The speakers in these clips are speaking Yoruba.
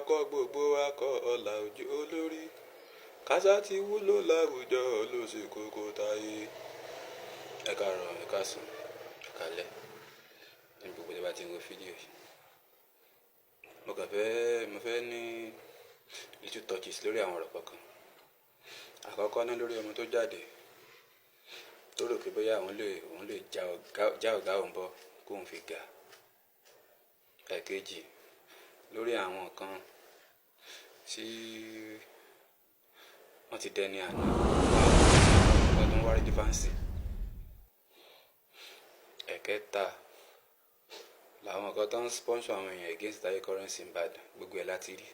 Kọ́ gbogbo wa kọ́ ọ̀la ojú olórí. Kásá ti wúlò láwùjọ ló ṣe kókó táyé. Ẹ káàárọ̀, ẹ káàsán, ẹ káalẹ́ ní gbogbo tí a bá ti ń wo fídíò yìí. Mo kàn fẹ́, mo fẹ́ ní little touches lórí àwọn ọ̀rọ̀ kọ̀ọ̀kan. Àkọ́kọ́ ná lórí ọmọ tó jáde, tó rò pé bóyá òun lè já ọ̀gá òun bọ́ kóun fi ga. Ẹ̀kejì, lórí àwọn kan tí wọ́n ti dẹni àná, wọ́n tún wá relevancy. Ẹ̀kẹta, làwọn kan tó ń sponsor àwọn èèyàn against Taye Currency Ìbàdàn, gbogbo ẹ̀ láti rí.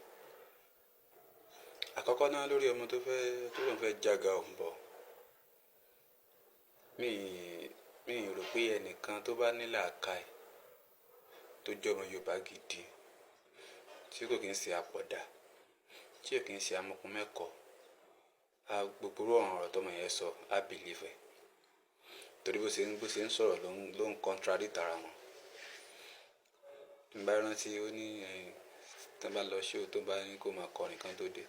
Àkọ́kọ́ náà lórí ọmọ tó fẹ́, tó lóun fẹ́ jága òun bọ̀. Mi rò pé ẹnìkan tó bá ní làákàyè, tó jẹ́ ọmọ Yorùbá gidi, tí kò kí ń ṣe àpọ̀dà, tí ò kí ń ṣe amọ̀kùn mẹ́kọ̀ọ́, á gbogbo irú ọ̀rọ̀ tó ọmọ yẹn sọ, á believe ẹ̀. Torí bó ṣe ń sọ̀rọ̀ ló ń contradict ara wọn. Tí n bá rántí ó ní tí wọ́n bá lọ show, tó bá ní kó máa kọrin kan tó dé.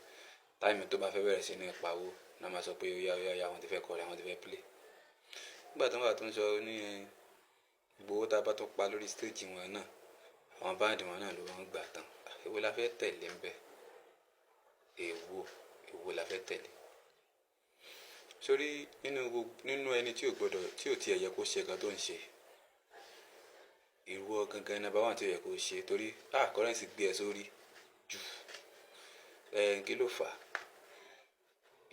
Time tó bá fẹ́ bẹ̀rẹ̀ sí ní pa owó, náà máa sọ pé ó yá, ó yá, ó yá, àwọn tí fẹ́ kọrin, àwọn tí fẹ́ play. Nígbà tí wọ́n bá tún sọ ó ní gbogbo owó tí a bá tún pa lórí stage wọn náà, àwọn band wọn náà ló ń gbà tán. Èwo la fẹ́ tẹ̀lé ń bẹ? Èwo, èwo la fẹ́ tẹ̀lé? Sórí nínú gbogbo, nínú ẹni tí ò gbọdọ̀, tí ò tí ẹ yẹ kó ṣe nǹkan tó ń ṣe. Ìwọ gangan number one tí ò yẹ kó ṣe torí, ah, Currency gbé ẹ sórí jù. Ẹ kí ló fà á?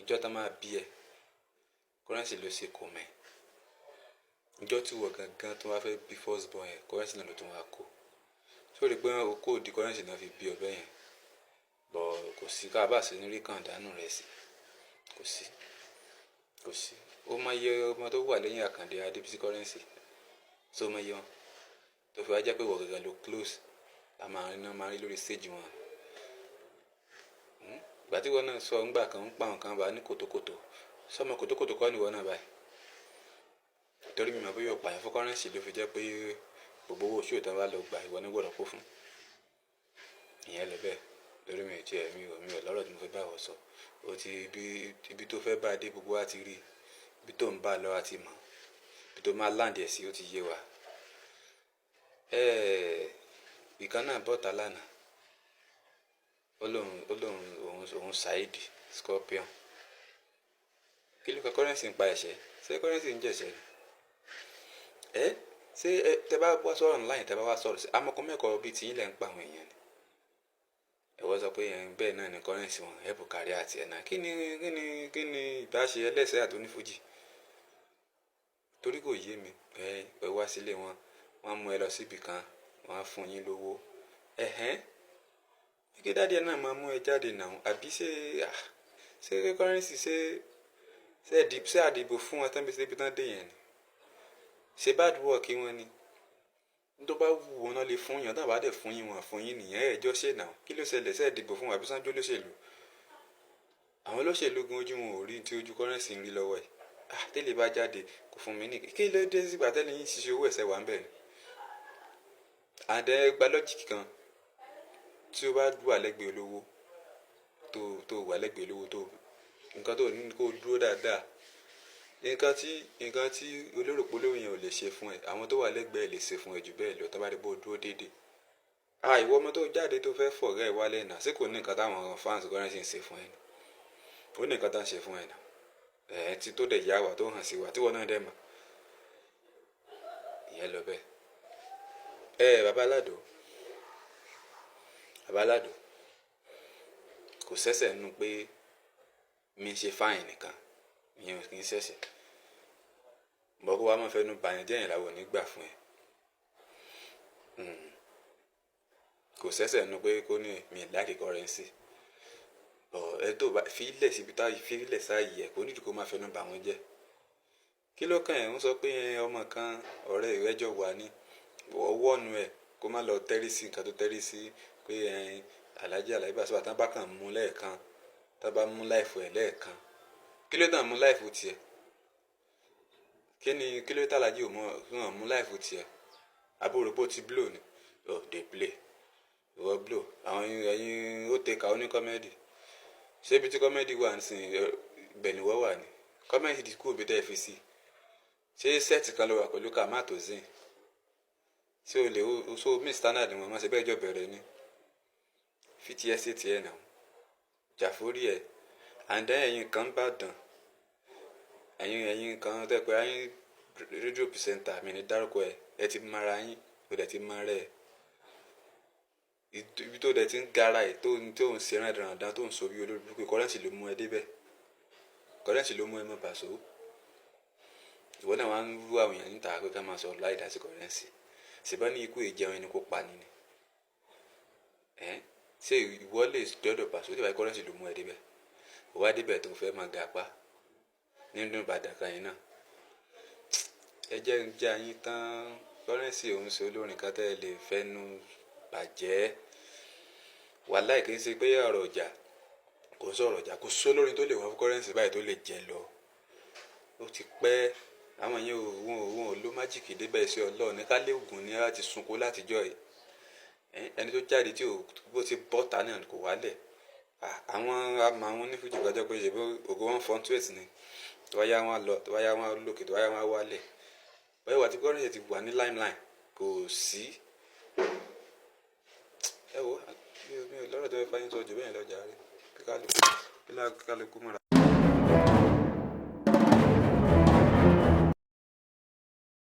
Ìjọ tá máa bí ẹ, Currency ló ṣe kò mẹ́. Ìjọ tí ìwọ gangan tó wá fẹ́ bí first born ẹ, Currency náà ló tún wá kó. Ṣé o rí pé o kò di Currency náà fi bí ọ bẹ́yẹn? But kò sí ká bá sí ní rí kàndánù rẹ̀ sí. Kò sí, kò sí. Ó mọ iye ọmọ tó wà lẹ́yìn Àkàndé Adébísí Currency. So mọ iye wọn? Tó fi wá jẹ́ pé ìwọ gangan ló close. La máa rí, náà máa rí lórí stage wọn. Ìgbà tí ìwọ náà sọ ńgbà kan ń pa àwọn kan bá ní kòtòkòtò. Sọmọ kòtòkòtò kọ́ ni ìwọ náà báyìí. Torí mi mọ̀ bóyá o pààyàn fún Currency ló fi jẹ́ pé gbogbo owó show tí wọ́n bá lọ gbà, ìwọ ní gbọdọ̀ kó fún. Ìyẹn lọ bẹ́ẹ̀. Torí mi ò tí ẹ, mi ò lọ́rọ̀ tí mo fẹ́ bá ìwọ sọ. O ti ibi, ibi tó fẹ́ bá dé gbogbo wa ti rí. Ibi tó ń bá lọ a ti mọ̀. Ibi tó máa land ẹ̀ sí ó ti yé wa. Ìkan náà bọ́ta lánàá. Ó lóun, òun Saheed Scorpion. Kí ló kan Currency ń pa ẹ̀ṣẹ̀? Ṣé Currency ń jẹ̀ṣẹ̀ ni? Ẹ́ ṣé ẹ tẹ bá wá sọ̀rọ̀ online, tẹ bá wá sọ̀rọ̀ sí amọ̀kùn mẹ́kọ̀ọ́ bíi tiyín lẹ̀ ń pa àwọn èèyàn ni. Ìwọ sọ pé ẹ̀ bẹ́ẹ̀ náà ni Currency wọn help career àti ẹ̀ náà. Kí ni ìbáṣe ẹlẹ́sẹ̀ àti onífújì? Torí kò yé mi. Ẹ wá sílé wọn, wọ́n mú ẹ lọ síbi kan, wọ́n á fún yín lówó. Ẹ̀hẹ́n. Kí daddy ẹ náà máa mú ẹ jáde náà, àbí ṣé, ah, ṣé Currency ṣé àdìbò fún wọn tán bí ṣe ibi tán dé yẹn ni? Ṣé bad work wọn ni? Tó bá wù wọ́n náà lè fún yàn, tí wọ́n bá dẹ̀ fún yín, wọ́n fún yín nìyẹn. Ẹ jọ ṣe náà. Kí ló ṣẹlẹ̀? Ṣé ẹ dìbò fún wọn àbí sanjó olóṣèlú? Àwọn olóṣèlú gan ojú wọn ò rí tí ojú Currency ń rí lọ́wọ́ ẹ̀. Ah, tẹ́lẹ̀ bá jáde kò fún mi ní. Kí ló dé sígbà tẹ́lẹ̀ yín ṣiṣẹ́ owó ẹ̀sẹ̀ wà ń bẹ̀ ni? And ẹ gba logic kan, tí ó bá wà lẹ́gbẹ̀ẹ́ olówó, tó wà lẹ́gbẹ̀ẹ́ olówó, tó nǹkan tó ní kó dúró dáadáa. Nǹkan tí olérò pé olówó yẹn ò lè ṣe fún ẹ, àwọn tó wà lẹ́gbẹ̀ẹ́ lè ṣe fún ẹ jù bẹ́ẹ̀ lọ tó bá rí pé ó dúró déédéé. Ah, ìwọ ọmọ tó jáde tó fẹ́ fọ̀rẹ́ ẹ wálẹ̀ náà, ṣé kò ní nǹkan táwọn fans Currency ń ṣe fún ẹ ni? Ó ní nǹkan tá ń ṣe fún ẹ náà. Ẹ̀ tí tó dẹ̀ yá wa tó hàn sí wa tí wọ́n náà dẹ̀ mọ̀. Ìyẹn lọ bẹ́ẹ̀. Ẹ bàbá Aládò, bàbá Aládò, kò ṣẹ̀ṣẹ̀ nínú pé mi ń ṣe fine nìkan, ìyẹn ò kí ń ṣẹ̀ṣẹ̀. Bọ̀ kó wá máa fẹnu bàyàn jẹ́ yẹn làwọn ò ní gbà fún ẹ. Kò ṣẹ̀ṣẹ̀ nínú pé kó ní mi like Currency. Ọ̀ ẹ tó bá fi ilẹ̀ síbi tá fi ilẹ̀ sáàyè ẹ, kò nídìí kó máa fẹnu bà wọ́n jẹ́. Kí ló kàn ẹ́ ń sọ pé ọmọ kan ọ̀rẹ́ rẹ jọ wà ní ọwọ́ nu ẹ̀ kó má lọ tẹ́rí sí nǹkan tó tẹ́rí sí pé Alhaji Alabi Pasuma tán bá kàn mú lẹ́ẹ̀kan, tán bá mú life ẹ̀ lẹ́ẹ̀kan. Kí ló tàn mú life tiẹ̀? Kí ni kí ló tàlàjì ò mọ wọ́n mú life tiẹ̀? Àbí o rò pé o ti blow ni? Oh, dey play. Ìwọ blow. Àwọn ẹ̀yin ó Taker oní comedy. Ṣé ibi tí comedy wà nísìnyí ibẹ̀ ni wọ́n wà ní? Comedy ti kú òbí tẹ́ ẹ fi sí. Ṣé set kan ló wà pẹ̀lú Kamato Zin? Ṣé o lè o so meet standard wọn? Má ṣe bẹ́ẹ̀ jọ bẹ̀rẹ̀ ni. Fi tiẹ̀ sí tiẹ̀ náà, jàforí ẹ̀. And then ẹ̀yin kan bá dàn, ẹ̀yin kan tẹ́ pé ẹ̀yin rédíò presenter mi ní dárúkọ ẹ̀, ẹ ti mara yín, o dẹ̀ ti mara ẹ̀. Ibi tó dẹ̀ ti ń gara ẹ̀, tó ń ṣe rán tó ń sọ bí olórí burúkú, Currency ló mú ẹ débẹ̀. Currency ló mú ẹ mọ́ Paso. Ìwọ náà wá ń rú àwọn èèyàn níta pé ká máa sọ láì dá sí Currency. Ṣèbá ní ikú ìjẹun ẹni kó pa ni ni ẹ. Ṣé ìwọ lè dọ́dọ̀ Paso tí wàá Currency ló mú ẹ débẹ̀? Ó wá débẹ̀ tó fẹ́ máa ga pa nínú Ìbàdàn kan yìí náà. Ẹ jẹ́ ń jẹ́ ayín tán. Currency òun ṣe olórin kan tẹ́ ẹ lè fẹ́nu bàjẹ́. Wàláì, kì í ṣe pé ọ̀rọ̀ ọjà, kò ń sọ̀rọ̀ ọjà. Kò sólórin tó lè wá fún Currency báyìí tó lè jẹ lọ. Ó ti pẹ́. Àwọn yẹn ò ló magic débẹ̀. Sí Ọlọ́run ní kálí ògùn ní láti sunkún látijọ́ yìí. Ẹni tó jáde tí ò bó ti bọ́ta náà kò wálẹ̀. Àwọn àmọ́ àwọn onífújì gbàjọ́ pé ṣèbí ògo wọn fọ́n tuẹ̀tì ni. Tó bá yá, wọn lọ. Tó bá yá, wọn lókè. Tó bá yá, wọn wálẹ̀. Báyìí wà tí Currency ti wà ní limelight, kò sí. Ẹ wo, mi ò lọ́rọ̀ tó fẹ́ fáyín sọ jù bẹ́ẹ̀ lọ́jà rí. Kí kálukú mọ̀ra.